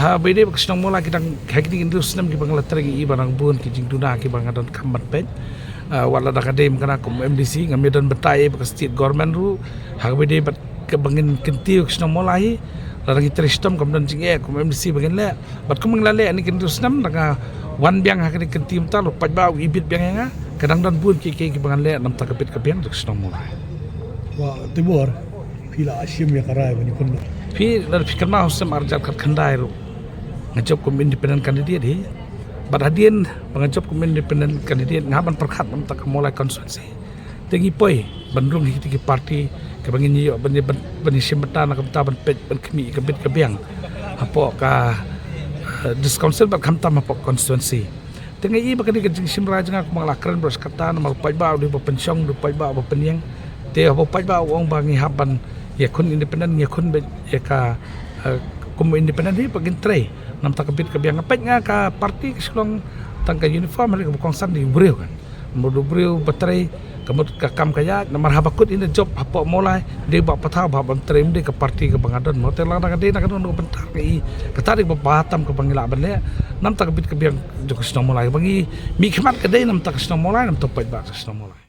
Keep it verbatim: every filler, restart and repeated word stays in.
Ha ba ïadei bad ka shnong Mawlai, ki dang ha kine ki hynriew snem kiba nga la trei, i ba dang bun ki jingduna kiba nga don kham ban peit. Ah, wat la da ka dei mynta kum M D C ngam ïadon bynta ïa ba ka state government ruh. Ha ba ïadei bad kaba ngin kyntiew ka shnong Mawlai hi, la dang ngi trei shitom, kam don jingeh kum M D C ba ngin leh. Bad kum ngi la leh ha kine ki hynriew snem, dang nga wan biang ha kane ka kyntiew mynta, la u paidbah u ibit biang ïa nga. Ka dang don bun kiei kiei kiba ngan leh namar ka bit ka biang jong ka shnong Mawlai. Wah, Tibor, phi la shim ïa ka rai ban ïakhun? Phi, lada phi kynmaw ha u snem ar hajar khatkhyndai ruh nga jop kum independent candidate hi. Bad hadien ba nga jop kum independent candidate, nga hap ban pyrkhat namar ka Mawlai constituency. Te ngi poi ban rung ha kitei ki party kaba ngin ïoh ban, ban, ban ïashim bynta, na ka bynta ban peit ban khmih ka bit ka biang hapoh ka, eh, district council bad khamtam hapoh constituency. Te nga i ba ka dei ka jingshim rai jong nga, kumba nga la kren baroh shi katta, namar u paidbah u dei ba pynshong, u dei u paidbah ba pynïeng. Te haba u paidbah u ong ba ngi hap ban ïakhun independent, ngi ïakhun beit ïa ka, eh, kum independent hi, ba ngin trei namar ka bit ka biang. Nga peit nga ka party ka shu long tang ka uniform, hynrei kaba kongsan dei u briew kan. Mut u briew ba trei, ka mut ka kam ka ïaid, namar haba kut ïa ka jop hapoh Mawlai, dei ba pathau ba hap ban trei, ym dei ka party kaba nga don. Mo te lada ka dei na kano kano ka bynta, nga i kata dei kaba bha tam kaba ngi lah ban leh namar ka bit ka biang jong ka shnong Mawlai. Ba ngi mihkhmat ka dei namar ka shnong Mawlai, namar u paidbah ka shnong Mawlai.